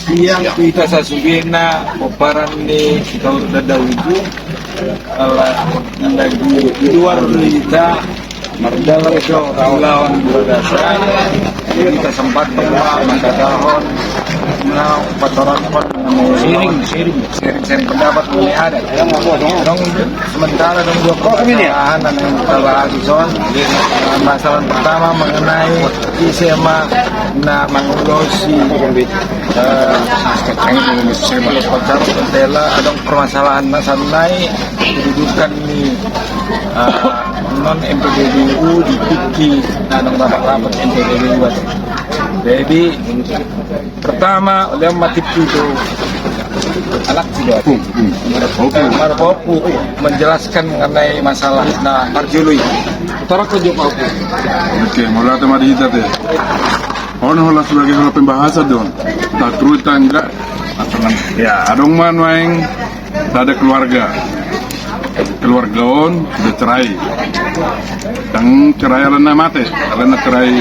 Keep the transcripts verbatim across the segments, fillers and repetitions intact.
Ia hita sasudena pomparan ni Daud dan Daud itu, ala lagi di luar hita mardalan jo lawan Bagasan. Jadi hita sempat berdua mengatakan na pasaran pun sharing, sharing, sharing, sharing pendapat mengenai adat. Dong sementara dong dua permasalahan yang kita bahas di son. Permasalahan pertama mengenai ise ma na mangulosi, eh, Tela, adong permasalahan na sannari kedudukan ni, eh, non M P B B U di tingki na adong rapat-rapat M P B B U. Jadi pertama, oleh mati itu anak tidak. Marpoku menjelaskan mengenai masalah na parjolo i. Torop ko jo Pak Oku. Oke, mauliate ma di hita te. On holan sebagai holan pembahasan do on. Tatru tangga. Ya, adong ma nuaeng sada keluarga. Keluarga on sudah cerai. Dang cerai alana mate, alana cerai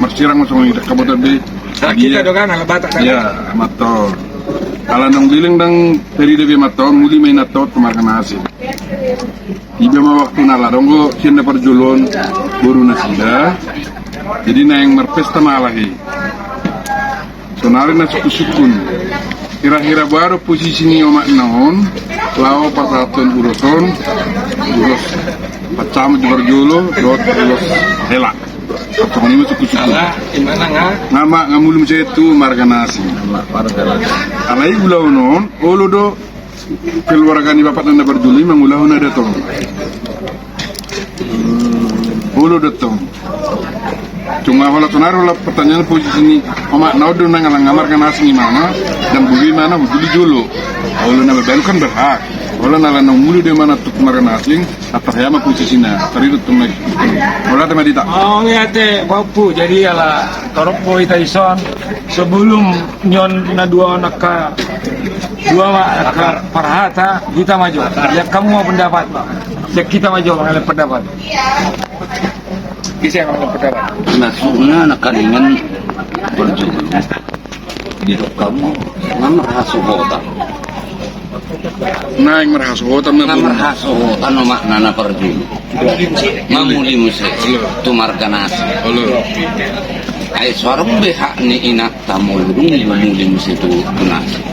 marsirang ma songon i, dang kaboto be. Sakit. Iya. Adong kan ala Batak kan? Iya, mato. Ala naung leleng dang tarida be mato, muli ma inanta on tu marga na asing. Iba ma waktu na ala adong do sian na parjolo on boru nasida. Jadi naeng marpesta ma ala i. Sonari na sungkun-sungkun. Hira-hira boha do posisi ni omakna on laho pasahathon ulos on, ulos pancamot di parjolo dohot ulos hela. Songon i ma sungkun-sungkun. Ala, imana nga? Nga ma, nga muli muse tu marga na asing. Alai ulaon on olo do keluarga ni bapakna na parjolo i mangulahon adat on. Olo do tong. Cuma holan sonari holan pertanyaan posisi ni omakna on do nang ala nga marga na asing imana, dang boi imana hujuli jolo. Olo na babaen kan berhak. Holan ala naung muli do imana tu marga na asing, atar hea ma posisina. Tarida tong na. Mauliate ma di hita. Oh, mauliate Pak Oku. Jadi ala torop do hita di son. Sebelum nion na dua on angka dua ma angka parhata, hita ma jo. Yang kamu mau pendapat. Yang kita ma jo mengenai pendapat. Ise yang mau pendapat. Maksudna na karingan berjulu. Didok hamu, nga marhasohotan. Naeng marhasohotan ma. Nga marhasohotan omakna na parjolo. Mamuli muse tu marga na asing. Ai so adong be hak ni inanta molo dung mamuli muse tu na asing.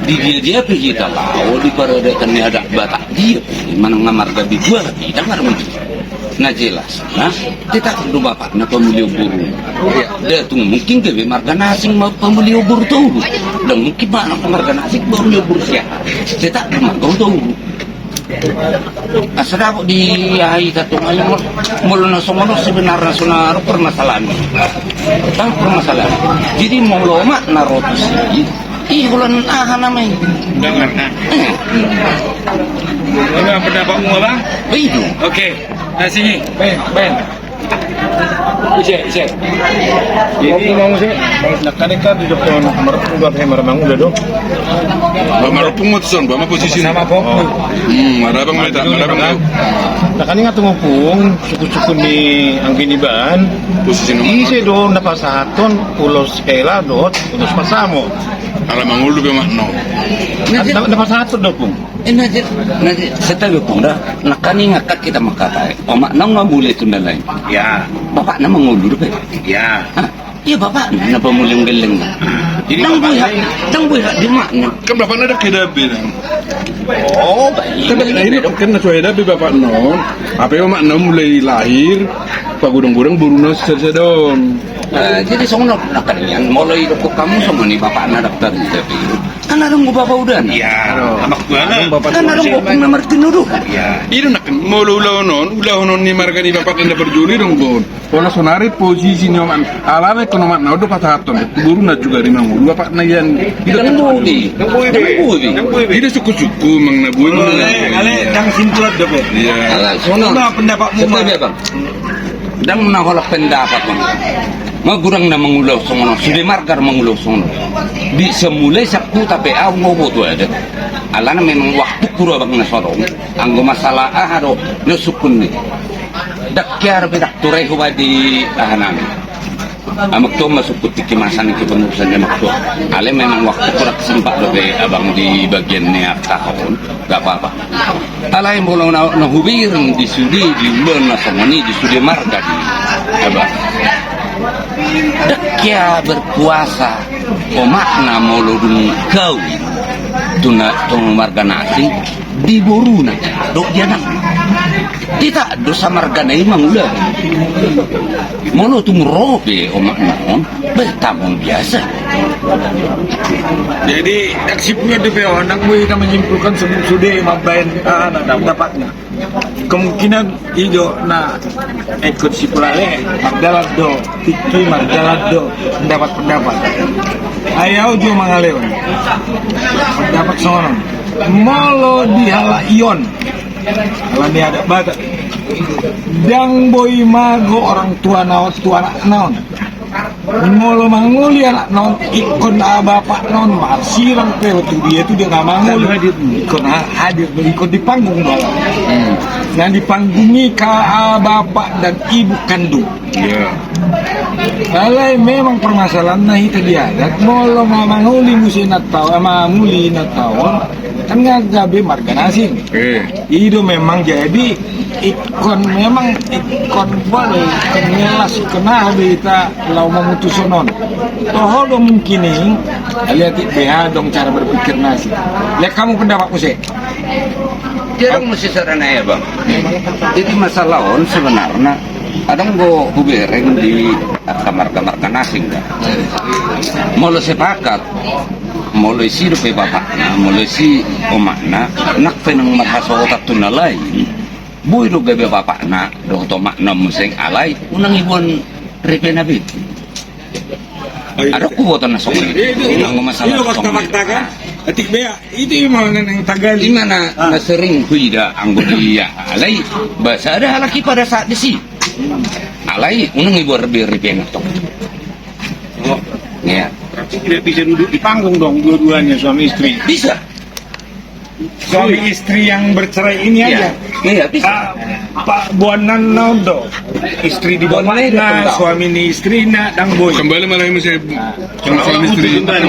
Di dia-dia pe hita laho di paradaton ni adat Batak dia pe manang nga marga Bigua hita marmuli. Na jelas na tetap do bapakna pamulion boru. Dang tung mungkin gabe marga na asing ma pamulion boru Toru. Dang mungkin ma anak marga na asing pamulion boru sia. Tetap do marga Toru. Asa dapot di aha hita tung, molo na songon on sebenarna sonari permasalahan. Tang permasalahan. Jadi molo omakna ro tusi i holan aha nama i. Ima pendapatmu apa? Begitu. Oke. Nah, sini. Ben, Ben. Ise, ise. Jadi, na kaning didok on marpoku dope marmangula do. Marpoku ma tuson, boha ma posisi. Sama po. Hmm, marabang ma hita, marabang ma. Na kaning tung ompung, sungkun-sungkun ni anggi ni bahan. Posisi nomor. Ise do na pasahathon ulos hela dohot ulos pasamot. Ala mangolu be makno. Na pasahathon do ompung. Eh, na jadi, na jadi, setahu pun dah, na kaning angkat hita mangkatai. Omakna nga muli tu na lain. Ya. Bapakna mangolu dope. Ya. Hah? Iya bapakna na pamulion gellengna. Jadi dang boi hak, dang boi hak di omakna. Kan bapakna dang hea be. Oh, baik. Kan na so hea be bapakna on. Apa omakna mulai lahir, pagodang-godang boruna sada-sada on. Jadi songon on, na kaning molo didok hamu songon i bapakna dang tarida be. Kan adong do bapa udana. Iya. Kan adong do ompung na martinodohon. Iya. I do na kan molo ulaon on, ulaon on ni marga ni bapakna na parjolo i do on. Holan sonari posisi ni omakna, alana ingkon omakna on do pasahathon. Boruna juga rimangolu bapakna ian. Dang boi. Dang boi. I do sungkun-sungkun manang na boi. Ale, ale, dang simpul dope. Iya. Ala, songon on. Pendapatmu ma. Dang na holan pendapat, Bang. Nga godang na mangula songon on, sude marga mangula songon on. Di semula i saku tapi au nga boto ada. Alana memang waktu kura bang na sorong. Anggo masalah aha do na sungkun ni. Dang hea be dang turai huba di aha nami. Amang tuan, masuk putih kemasan kepengurusan amang tuan. Alai memang waktu kurang sempat dope abang di bagian ni angka on, nggak apa-apa. Alai molo na, na hubereng di sude, di ulaon na songon i, di sude marga di, abang. Dang hea berkuasa omakna molo dung gaul tu na, tu marga na asing, di boruna dohot di anakna. Titah do samargana i mangula. Molo tung ro pe omakna on, bertamu biasa. Jadi, dang simpul dope on, dang boi hita menyimpulkan sebelum sude mambaen, ah, na dapatna. Kemungkinan i do na ingkon sipulale, mardalan do tingki, mardalan do pendapat-pendapat. Ai au jo mangalehon pendapat songon on. Molo di halak i on, ala ni adat Batak, dang boi mago orang tua na on tu anakna on. Molo mangoli anakna on, ingkon aha bapakna on marsirang pe tu dia, tu dia nunga mangoli. Ingkon ha-, hadir do, ingkon di panggung do. Hmm. Na di panggung i ka, ah, bapak dan ibu kandung. Iya. Alai memang permasalahanna hita di adat, molo ma-, mangoli muse na tau, ah, mangoli na tau on, kan nga gabe marga na asing. Eh. I do memang jadi ingkon, memang ingkon boi, ingkon ngelas, ingkon aha be hita laho mamutushon on. Toho do mungkin i, lihat i, beha dong cara berpikir na asing. Lihat kamu pendapat muse. Dia dong muse saranna ya, Bang. Jadi masalah on sebenarna adong do hubereng di angka marga-marga na asing da. Molo sepakat, molo disi dope bapakna, molo disi omakna, nang pe nang marhasohotan tu na lain, boi do gabe bapakna dohot omakna muse, alai unang iboan ripena be. Adong huboto na songon i. Anggo masalah songon i. Atik bea. Itu ima na, na tagali. Ima na, ah, na sering huida anggo di, ya, alai, ba sada halak i pada saat disi. Alai, unang iboan be ripena tong. Oh. Iya. Berarti tidak bisa duduk di panggung dong, dua-duanya suami istri? Bisa. Suami istri yang bercerai ini aja? Iya, bisa. Ah, Pak, boanan na on do. Istri di bapakna, suami ni istrina, dang boi. Kembali malah ini saya, suami istri. Kembali.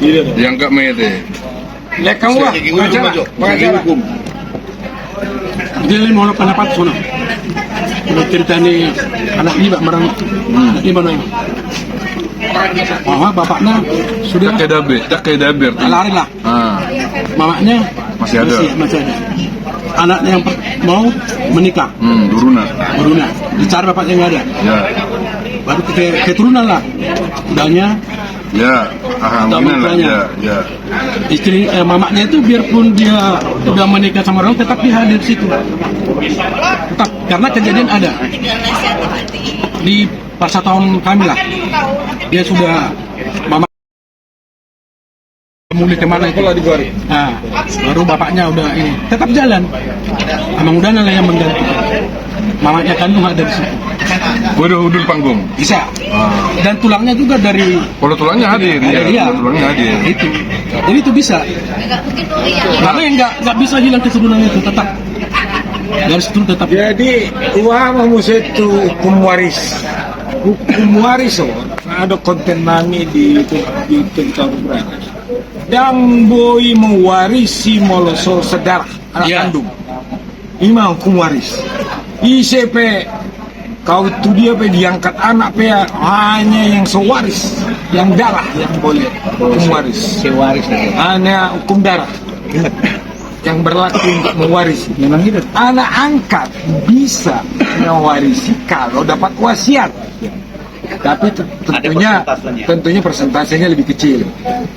Iya. Yang gak mayat ya. Lihat kamu, Pak, pengacara, pengacara. Jadi, mau pendapat sono. Kalau cerita ni anak iba marang, hmm, iba na. Aha, bapakna sudah. Dang hea dabe, dang hea dabe. Lari lah. Ah. Mamaknya masih ada. Masih, masih ada. Anaknya yang per-, mau menikah. Hmm, boruna. Boruna. Dicari bapaknya nggak ada. Ya. Baru ke-, keturunan lah. Udahnya. Ya, aha, mungkin lah. Ya, ya. Istri, eh, mamaknya itu biarpun dia udah menikah sama orang, tetap dia hadir di situ. Tetap, karena kejadian ada. Di pas satu tahun kami lah. Dia sudah, mama mulai kemana itu? Nah, baru bapaknya udah ini. Tetap jalan. Amang Udana lah yang menggantikan. Mamaknya kandung ada di situ. Waduh, hudul panggung. Bisa. Ah. Dan tulangnya juga dari. Kalau tulangnya hadir, iya. Iya. Kalau tulangnya hadir. Itu. Jadi itu bisa. Karena yang nggak, nggak bisa hilang keturunan itu tetap. Garis keturunan tetap. Jadi, uang muse tu hukum waris. Hukum waris, oh. Ada konten nami di YouTube, di YouTube tahun berapa? Dang boi mewarisi molo so sedarah anak kandung. Ima hukum waris. Ise pe, kau tu dia pe diangkat anak pe, hanya yang sewaris, yang darah yang boleh hukum waris. Sewaris aja. Hanya hukum darah yang berlaku untuk mewarisi. Memang gitu. Anak angkat bisa mewarisi kalau dapat wasiat. Tapi te-, tentunya, persentasenya, tentunya persentasenya lebih kecil.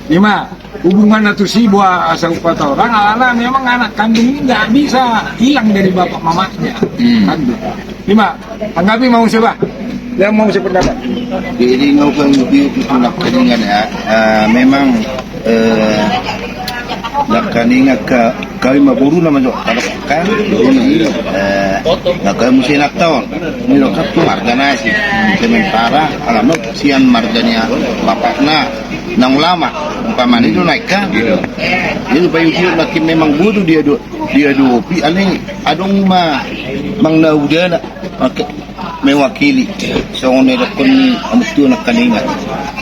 Ima, hubungan na tusi boha asa hupatorang, alana memang anak kandung ini nggak bisa hilang dari bapak mamanya. Hmm. Kandung. Ima, tanggapi ma muse bah. Dia mau muse pendapat. Jadi, nunga hupanggiut di, di, di, nangkaningan ya. Eh, memang, eh, nangkaningan ke Kawin ma boruna ma jo, kalo kan, eh, na kawin muse na taon, nidok kan tu marga na asing, sementara alamat sian marga ni bapakna, nang ulama, umpamana i do naik kan, gitu. Jadi bayu dia makin memang bodoh dia do, dia dopi, ale adong ma, mang na udana, oke. Mewakili. Songon na didokkon ni amak tua nangkaningan.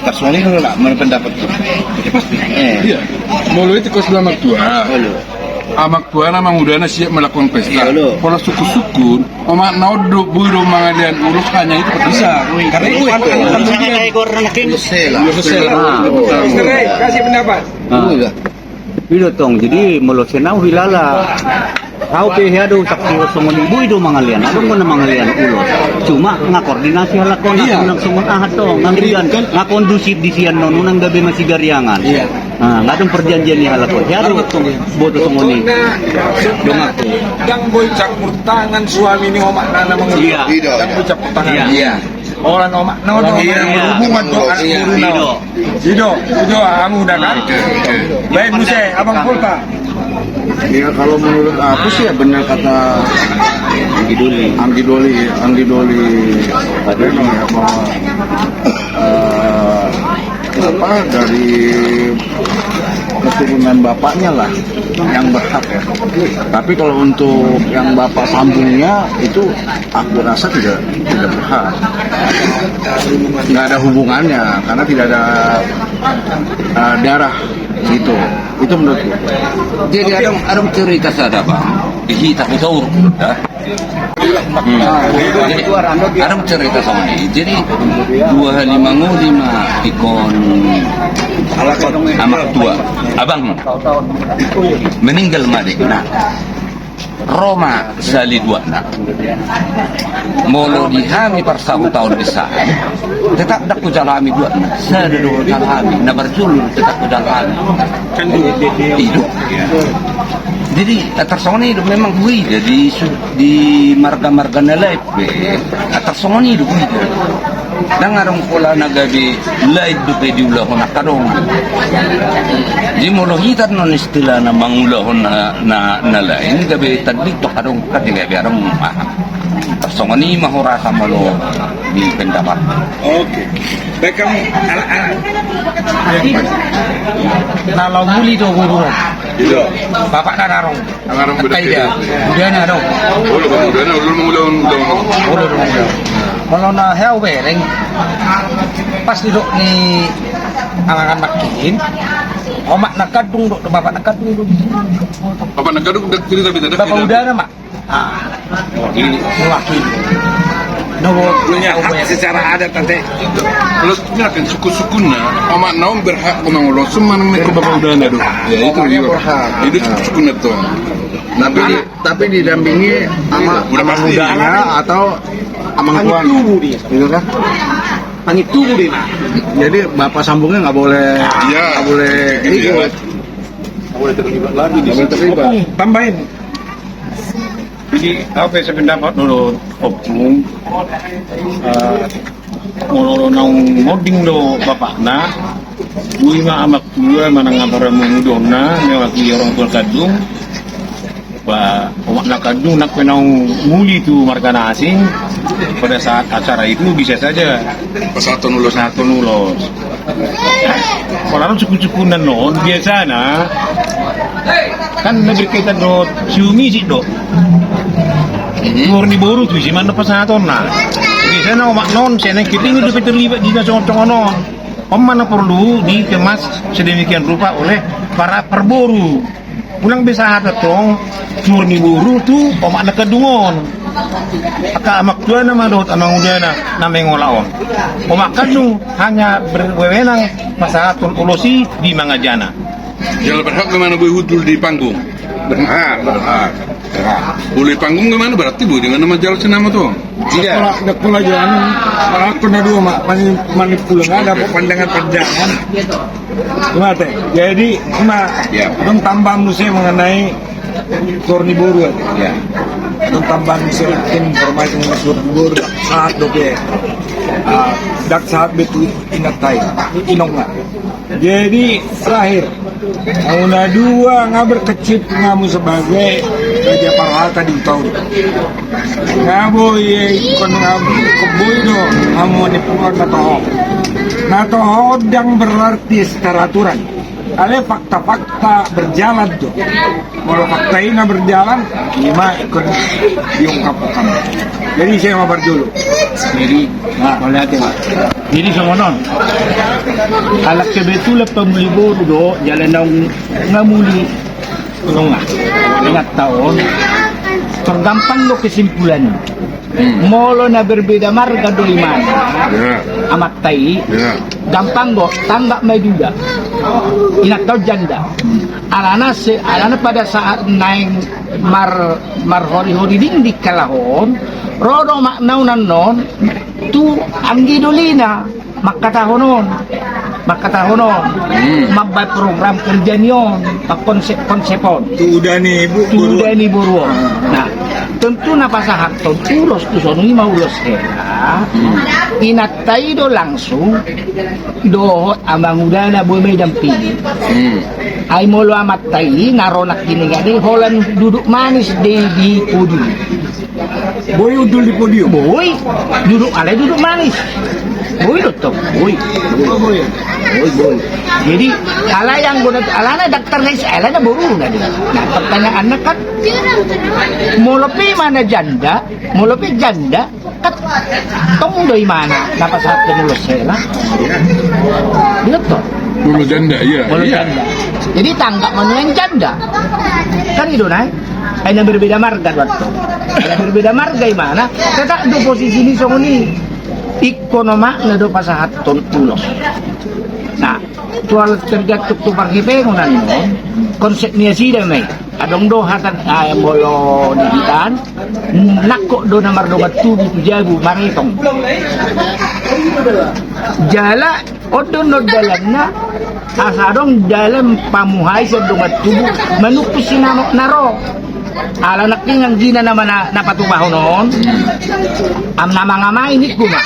Tar songon i do lah, mana pendapat tu. Eh. Iya. Molo i tingkos do amak tua. Olo. Amak tua na mangudana siap melakukan pesta. Iya, olo. Pola sukun-sukun, omak na on do, boi do mangalean ulos hanya itu. Bisa. Karena itu kan. Bisa lah. Bisa lah. Kasih pendapat. Iya. I do tong, jadi molo sian au hilala. Au pe hea do saksi songon i, boi do mangalean, adong do na mangalean ulos. Cuma nga koordinasi halak on, iya, nang songon aha tong, nang udan, nga kondusif di sian on, nang gabe masigariangan. Iya. Ah, nga adong perjanjian ni halak on. Hea do, boto songon i. Dong aku. Dang boi campur tangan suami ni omak na na mangalean. Iya. Dang boi campur tangan. Iya. Iya. Orang omak na on, iya, hubungan tu anak boru na on. Iya. I do, i do, amu udah kan. Baik, muse, Abang Polta. Ya, kalau menurut aku sih ya benar kata Anggi Doli. Anggi Doli, Anggi Doli. Apa, eh, apa, dari keturunan bapaknya lah yang berhak ya. Tapi kalau untuk yang bapak sambungnya itu aku rasa tidak, tidak berhak. Nggak ada hubungannya karena tidak ada, eh, darah gitu. Itu menurutku. Jadi ada, ada cerita sada, Bang. Di hita ku tahu, ya. Hmm. Jadi, ada cerita sama ini. Jadi, dua hari mangoli ma ingkon amak tua, abang meninggal ma dekna. Ro ma sahali duakna. Molo di hami parsahutaon di saha, tetap dang hujalo hami duakna. Sada do hujalo hami, na parjolo tetap hujalo hami. I do. Jadi, tarsongon i do memang huida di su-, di marga-marga na lain be. Tarsongon i do huida. Dang adong pola na gabe lain dope diulahon angka dongan. Jadi molo hita non istilahna mangulahon na, na, na lain, gabe tanding tu angka dongan, kan gabe adong aha. Tarsongon i ma hurasa molo di pendapat. Oke. Baik, kamu, ala, ala. Na laho muli do boru on. Iya. Bapakna na adong. Angka i da. Udana adong. Olo, udana, olo, olo, olo. Olo, olo, olo. Molo na hea hubereng, pas didok ni anak-anak i, omak na kandung do, bapak na kandung do. Bapak na kandung, dak cerita beta dak. Bapak udana ma. Ah, mewakili. Mewakili. Punya hak secara adat, tante. Kalau punya kan suku-sukunna, omak na on berhak mangolosi manang na bapak udana do. Ya, itu dia. Berhak. Itu suku-sukunna tu. Tapi di, tapi didampingi ama, udah ama pasti. Udana atau ama tuan. Pangit tubu dia. Gitu kan? Pangit tubu dia. Jadi bapak sambungnya nggak boleh, iya, nggak boleh, iya, ikut. Nggak boleh terlibat lagi di situ. Nggak boleh terlibat. Tambahin. Jadi, au pe sependapat dohot ompung, eh, molo naung monding do bapakna, boi ma amak tua manang amang parmudona mewakili orang tua kandung. Ba, omak na kandung nang pe naung muli tu marga na asing, pada saat acara itu bisa saja pasahaton ulos. Pasahaton ulos. Molo suku-suku na on biasana kan na berkaitan dohot siumisi do. Mhm. Tuor ni boru tu isi ma na pasahatonna. Biasana omak na on, sian nangkin i dope terlibat di na songon-songon on. On ma na porlu dikemas sedemikian rupa oleh para parboru. Unang be sahat tong tuor ni boru tu omak na kandung on. Angka amak tuana ma dohot amang udana na mengola on. Omak kandung hanya berwenang pasahaton ulos i di mangajana. Jala berhak ma na boi hundul di panggung. Berhak, berhak. Berhak. Boi di panggung, di mana berarti boi di mana manjalo sinamot on. Iya. Pola, pola jo anu, aku na dua ma, mani, mani pulang ada pandangan pandangan. Mate. Jadi, ma, ya, dong tambah muse mengenai tuor ni boru. Ya. Dong tambah muse informasi mengenai tuor ni boru, sahat dope. Ah, dak sahat betul ingat tai. Inong nggak? Jadi, terakhir, Au na dua nga berkecimpung hamu sebagai raja parhata di huta on. Nga boi, eh, ingkon nga, ingkon boi do hamu manyimpulhon na toho. Na toho ndang berarti secara aturan. Alai fakta-fakta berjalan do. Molo fakta i na berjalan, ima ingkon diungkap hamu. Jadi, sai ma parjolo. Jadi, nah, mauliate ma. Jadi songon on. Ala kebetulan pamuli boru do, jala naung nga muli nunga. Inanta on. Tor gampang do kesimpulan. Hmm. Molo na berbeda marga do imana. Ya. Amanta i. Ya. Gampang do, tanggap ma i duda. Inanta on janda. Hmm. Alana se, alana pada saat naeng mar, marhori-hori dinding kalahon, ro do makna on annon, tu anggi dolina, mangkatahon on, mangkatahon on, hmm, mambaen program kerja ni on, konsep-konsep on. Tu uda ni bu-, tu uda ni boru on. Ah. Nah, tentu na pasahathon ulos tu son i ma ulos hela. Hmm. Inanta i do langsung dohot amangudana boi ma i dampingi. Hmm. Ai molo amanta i na ro nangkiningan i holan duduk manis do i di podium. Boi hundul di podium? Boi. Duduk, alai duduk manis. Boi do tong, boi. Boi, boi. Jadi, alai anggo na, alana daktar na isi, alana boruna do. Nah, pertanyaanna kan, molo pe imana janda, molo pe janda, kan tong do imana na pasahathon ulos hela. Iya tong? Molo janda, iya. Molo janda. Jadi tanggap ma nuaeng janda. Kan i do nai. Ai na berbeda marga do antong. Na berbeda marga imana, tetap do posisi ni songon i. Ingkon omakna do pasahathon ulos. Nah, soal tergantung tu parhepengon annon, konsep ni nasida ma i. Adong do hata, ah, molo di hita an, nangkok do na mardongan tubu tu jabu maretong. Jala on do annon dalanna, asa adong dalan pamuhai sian dongan tubu manungkun sinamot na ro. Ala nangkin anggina nama na, na patubahon on, am na mangamai ningku ma.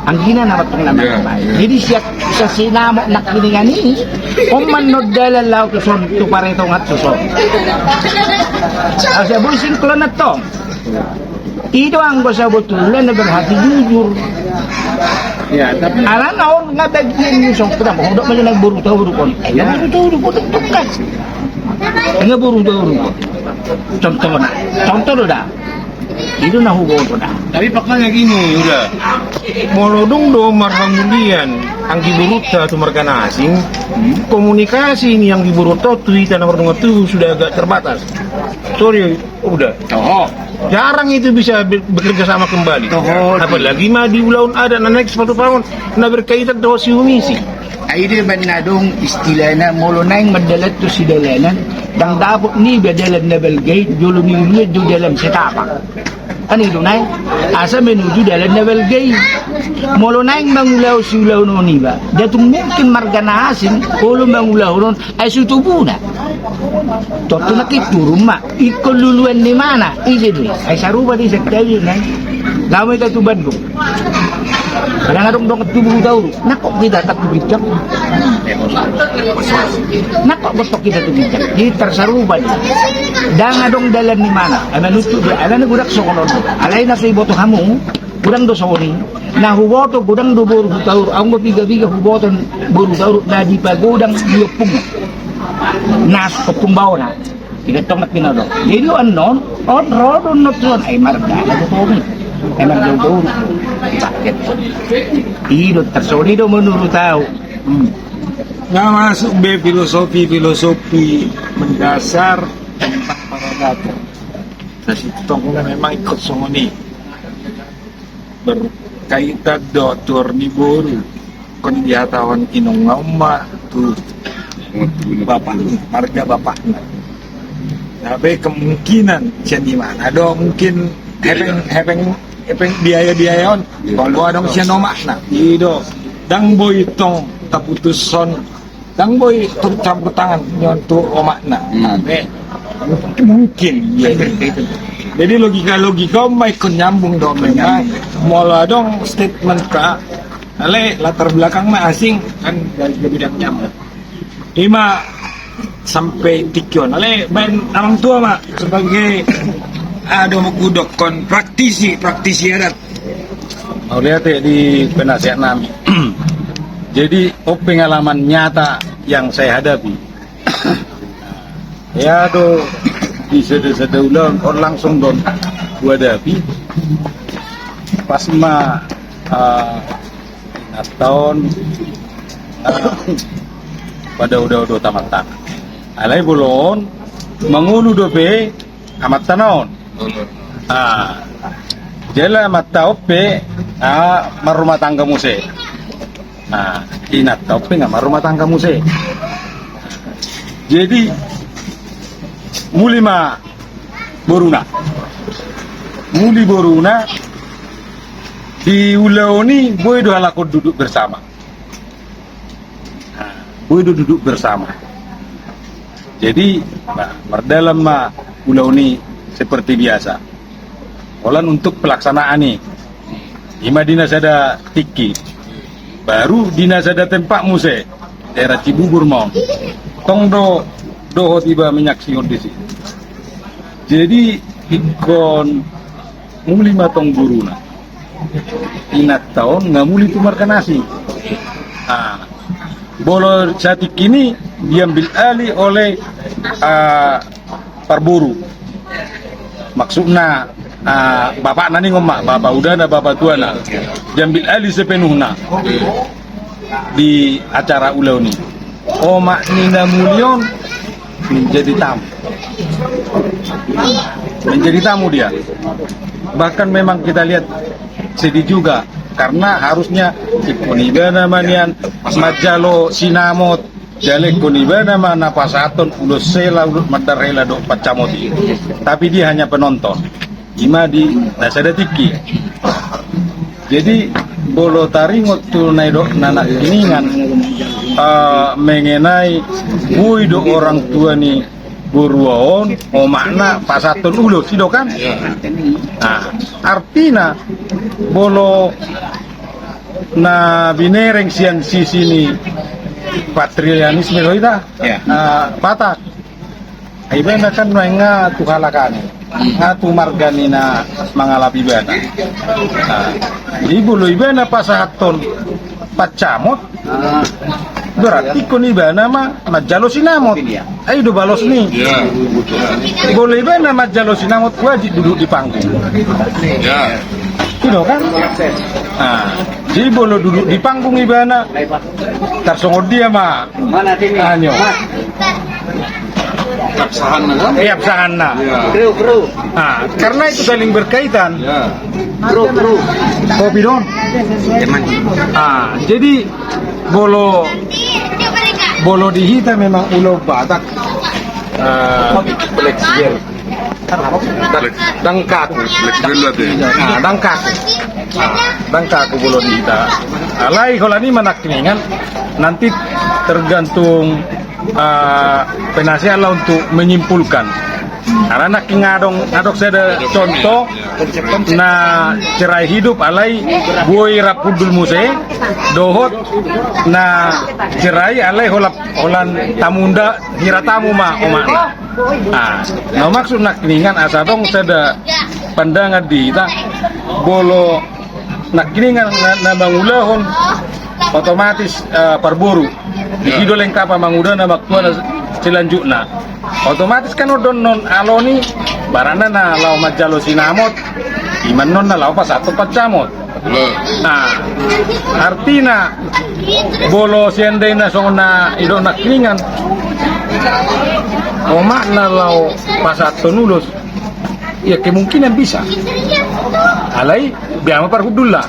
Anggina nama tong na mangamai. Jadi sian, sian sinamot nangkiningan i, on ma annon dalan laho tu son, tu paretongan tu son. Asa boi singklonan tong. I do anggo sabotulna na berhati jujur. Ya, tapi alana on nga bagian ni songkudang, hudok ma na boru tauruk on. Nga boru tauruk on, tong kan. Nga boru tauruk on. Contohna, contoh do da. I do na huboto da. Tapi faktanya gini, udah. Molo dung do marhamulian anggi borunta tu marga na asing, komunikasi ni anggi borunta tu hita na mardongan tubu sudah agak terbatas. Sorry, udah. Toho. Jarang itu bisa be-, bekerja sama kembali. Toho. Apalagi ma di ulaon adat na naeng sipatupaon na berkaitan dohot siumisi. Ai do baen na adong istilahna, molo naeng mardalan tu sidalanan, ndang dapot niba dalan na balga i, jolo ni uluan do dalan setapak. Kan i do nai, asa menuju dalan na balga i. Molo naeng mangulahon siulaon on iba, ndang tung mungkin marga na asing olo mangulahon on, ai so tubuna. Tontu nangkin turun ma. Ingkon luluan ni imana, ise do i? Ai sarupa do i, santabi nai. Laho ma hita tu Bandung. Kadang adong dongan tubu Hutauruk. Nangkok hita tong tu ginjang. Nangkok gotong hita tu ginjang. Jadi tarsarupa do i. Ndang adong dalan ni imana. Ai manuntu do. Alana godang songon on. Alai na so diboto hamu, godang do songon i. Na huboto godang do boru Hutauruk. Aung do piga-piga huboto boru Hutauruk na dipagodang di ompung. Na ompung baona. Ido tong na pinodok. Jadi annon, on ro do annon tu son, ai marga na do tong i. Ai marga Hutauruk. Ido tarsongon i do menurut au. Hmm. Nga masuk be filosofi-filosofi mendasar tentang paradaton. Sasintongna memang ingkon songon i. Berkaitan do tuor ni boru, ingkon dihatahon inongna on ma tu bapakna, marga bapakna. Tapi kemungkinan sian imana do mungkin hepeng, hepeng, hepeng biaya-biaya on, iya, molo adong sian omakna. Ido, ndang boi tong taputushon. Ndang boi turut campur tangan nion tu omakna. Hmm. Tapi mungkin, ya. Jadi logika-logika on ma ingkon nyambung do. Ingkon memang nyambung. Molo adong statement ka, alai latar belakangna asing kan, jadi ndang nyambung. Ima sampai tingki on. Alai baen amang tua ma sebagai, ah, dohot hudokkon praktisi, praktisi adat. Mauliate di penasehat nami. Jadi, on pengalaman nyata yang saya hadapi. Ya do, di sada-sada ulaon on langsung do on huhadapi. Pas ma, ah, inanta on, ah, padao-dao dohot amanta. Alai bolon mangolu dope amanta na on. Ah, jala amanta on pe, ah, marrumah tangga muse. Ah, inanta on pe nga marrumah tangga muse. Jadi, muli ma boruna. Muli boruna, di ulaon i boi do halak on duduk bersama. Nah, boi do duduk bersama. Jadi, nah, mardalan ma ulaon i seperti biasa. Holan untuk pelaksanaan i, i ma di na sada tingki. Baru di na sada tempat muse, daerah Cibubur ma on. Tong do dohot iba menyaksikan di sini. Jadi, ingkon muli ma tong boruna. Inanta on nga muli tu marga na asing. Ah, molo satingki i diambil alih oleh, ah, parboru. Maksudna, ah, bapakna ningon ma, bapa udana, bapa tuana. Diambil alih sepenuhna di acara ulaon i. Omak ni na muli on menjadi tamu. Menjadi tamu dia. Bahkan memang kita lihat sedih juga, karena harusnya ingkon ibana ma nian manjalo sinamot, jala ingkon ibana ma na pasahathon ulos hela, ulos mandar hela dohot pancamot i. Tapi dia hanya penonton. I ma di na sada tingki. Jadi, molo taringot tu na nidok na nangkiningan, eh, mengenai boi do orang tua ni borua on, omakna pasahathon ulos, i do kan? Nah, artina, molo na binereng sian sisi ni patrilinealisme do hita, ya, eh, Batak. Ibana kan nuaeng nga tu halak an i, nga tu marga ni na mangalap ibana. Nah, jadi molo ibana pasahathon pancamot, berarti ingkon ibana ma manjalo sinamot. Ai do balos ni. Molo ibana manjalo sinamot, wajib duduk di panggung. I do kan? Nah, jadi molo duduk di panggung ibana, tarsongon dia ma. Mana tim? Anyo. Absahanna kan? Eh, absahanna. Iya. Kru, kru. Nah, karena itu saling berkaitan. Iya. Kru, kru. Kopi dong. Ah, jadi molo, molo di hita memang ulaon Batak. Eh, fleksibel. Ndang kaku. Nah, ndang kaku. Nah, ndang kaku molo di hita. Alai holan i ma nangkiningan, nanti tergantung, eh, penasehat lah untuk menyimpulkan. Karena nangkin adong, adong sada contoh na cerai hidup alai boi rap hundul muse dohot na cerai alai holan, holan tamunda hira tamu ma omakna. Ah, na maksud nangkiningan asa adong sada pandangan di hita, molo nangkiningan na, na mangulahon otomatis, eh, parboru. Di sido lengkap amangudana, amangtuana selanjutna. Otomatis kan on do annon alo ni, baranna na laho manjalo sinamot, i ma annon na laho pasahathon pancamot. Nah, artina, molo seandaina songon na nidok nangkiningan, omakna laho pasahathon ulos, ya kemungkinan bisa. Alai, bea ma parhundulna.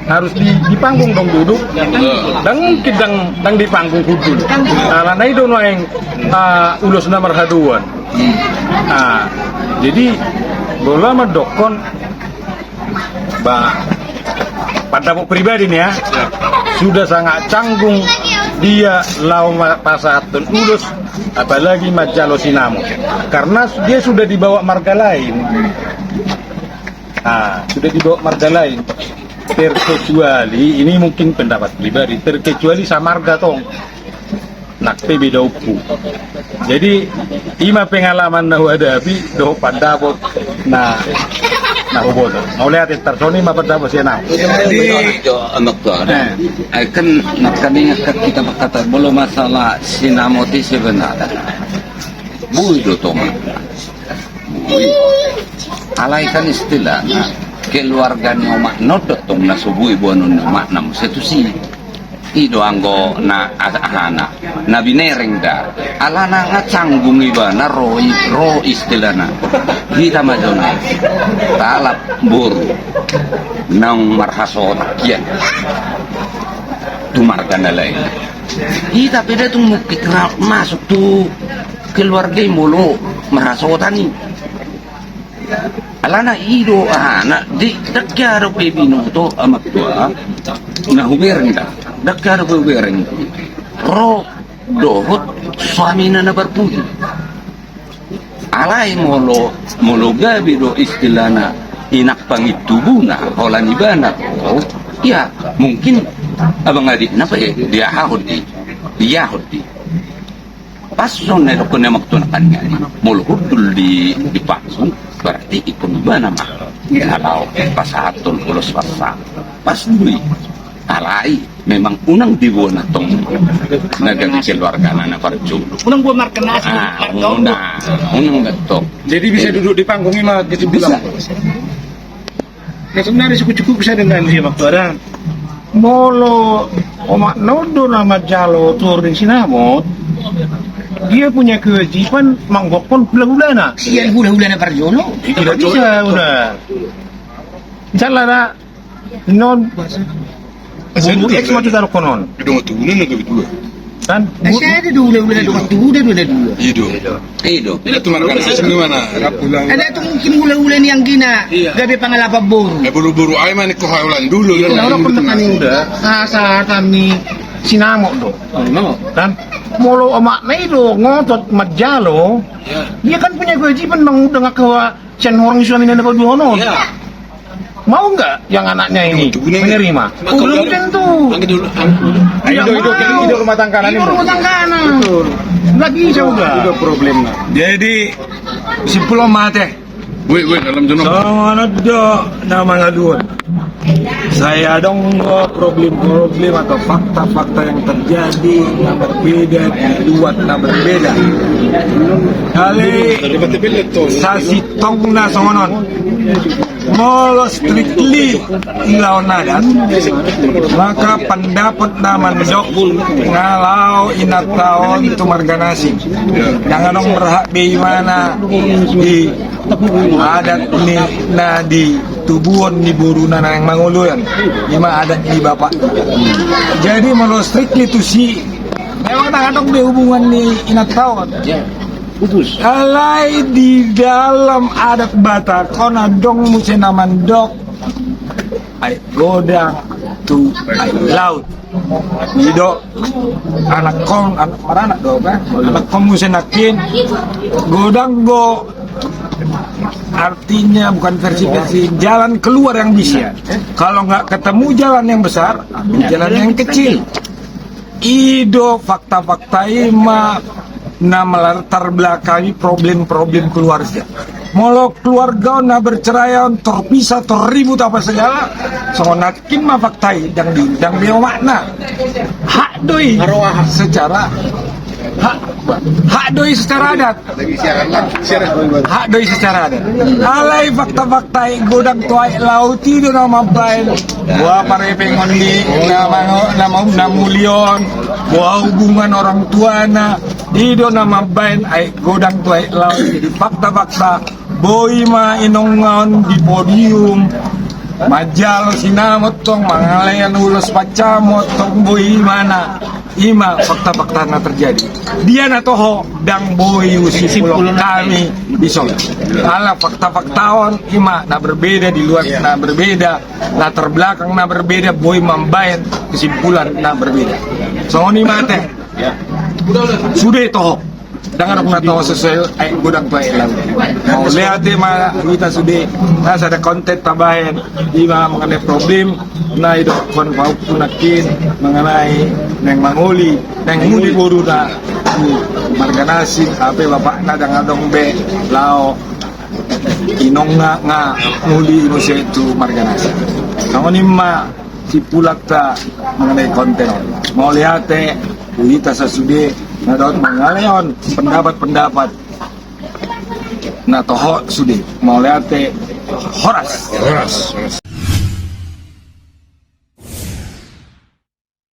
Harus di, di panggung dong duduk. Ndang mungkin ndang, ndang di panggung hundul. Alana i do nuaeng, ah, ulos na marhadoan. Ah, jadi, bola mandokkon, ba, pandapot pribadi ni ya, sudah sangat canggung dia laho ma-, pasahathon ulos, apalagi manjalo sinamot. Karena dia sudah dibawa marga lain. Ah, sudah dibawa marga lain. Terkecuali, ini mungkin pendapat pribadi, terkecuali samarga tong. Pe beda ompu. Jadi ima pengalaman na huhadapi dohot pandapot na na huboto. Mauliate, tarsongon i ma pandapot sian ahu. Jadi, amak tuan, eh, kan nangkaning kan hita mangkatai molo masalah sinamot i sebenarna boi do tong. Boi. Alai kan istilahna keluarga ni omakna on do tong na so boi boanon ni omakna muse tusi. I do anggo na ahana na binereng da. Alana nga canggung ibana ro i, ro istilahna. Hita ma jona talap boru naung marhasohotan kian tu marga na lain. Hita pe da tung mungkin ra-, masuk tu keluarga i molo marhasohotan i. Alana i do ahana di, ndang hea dope binoto amak tuan na hubereng da. Ndang hea dope hubereng ro dohot suamina na marpudi. Alai molo, molo gabe do istilahna inak pangintubuna holan ibana do, ia mungkin abang adikna pe diahahon di, diahahon di. Pas songon na didokkon ni amak tuan kan, molo hundul di, di panggung, berarti ingkon ibana ma na laho pasahathon ulos pasahat. Pas do i. Alai memang unang diboan tong na gabe keluargana na parjolo. Unang boan markena asli. Ah, unang, unang da tong. Jadi bisa duduk di panggung i ma kesimpulan. Bisa. Na sebenarna sukut-sukut bisa dengan dia waktu ada. Molo omakna on do na manjalo tuor ni sinamot, dia punya kewajiban manggokkon hula-hulana. Sian hula-hulana parjolo. Tidak bisa, udah. Misalna da, non, X ma tu taruhon on. Kan? Asa ada do hula-hula do, waktu uda do, ada dua. Iya do. Iya do. Iya do. Ada tu mungkin hula-hula ni anggina gabe pangalapan boru. Eh, boru-boru ai mani ko haulan dulu ya. Iya, orang pun tekan uda. Asa kami sinamot do. Kan? Molo omakna i do ngotot manjalo. Dia kan punya kewajiban mangundang angka sian horong suamina na paduahon on. Iya. Mau nggak yang anaknya ini menerima? Belum tentu. Tidak mau. Ido, ido, ido rumah tanggana. Ido rumah tanggana. Betul. Nggak bisa udah. Ido problemna. Jadi, simpul mate. Weh, weh, dalam jenok. Songon on do na mangaluhon. Sai adong do problem-problem atau fakta-fakta yang terjadi na berbeda di luar na berbeda. Kali sasintongna songon on. Molo strictly laho adat, maka pandapot na mandok nga laho inanta on tu marga na asing. Ndang adong berhak be imana di adat ni na ditubuhon ni boruna naeng mangolu on. Ima adat ni bapak. Jadi molo strictly tusi, memang ndang adong be hubungan ni inanta on. Putus. Alai di dalam adat Batak on adong muse na mandok aek godang tu aek laut. Ido anakkon, anak maranak do kan? Anakkon muse nangkin godang do, artinya bukan versi-versi, jalan keluar yang bisa. Kalau nggak ketemu jalan yang besar, ambil jalan yang kecil. Ido fakta-fakta i ma na melatar belakangi problem-problem keluarga. Molo keluarga on na bercerai on, terpisah, terribut apa segala, songon nangkin ma fakta i, ndang diundang be omakna. Hak do i secara, hak, hak do i secara adat. Hak do i secara adat. Alai fakta-fakta i godang tu aek laut i do na mambaen boha parepengon ni na mango-, na mau, na muli on, boha hubungan orang tuana, i do na mambaen aek godang tu aek laut. Jadi fakta-fakta boi ma inongna on di podium manjalo sinamot tong, mangalean ulos pancamot tong, boi ma na. Ima fakta-fakta na terjadi. Dia na toho, ndang boi husimpulhon hami dison. Ala fakta-fakta on ima na berbeda di luar, na berbeda, latar belakang na berbeda, boi mambaen kesimpulan na berbeda. Songon i ma ate. Sude toho. Ndang adong na toho sesuai aek godang tu aek laut. Mauliate ma hita sude, na sada konten tabahen, ima mengenai problem na idokkon pahompu nangkin, mengenai naeng mangoli, naeng muli boruna tu marga na asing, hape bapakna ndang adong be laho, inongna nga muli muse tu marga na asing. Songon i ma simpulanta mengenai konten on. Mauliate tu hita sasude na dohot mangalehon pendapat-pendapat na toho sude. Mauliate, horas. Horas, horas.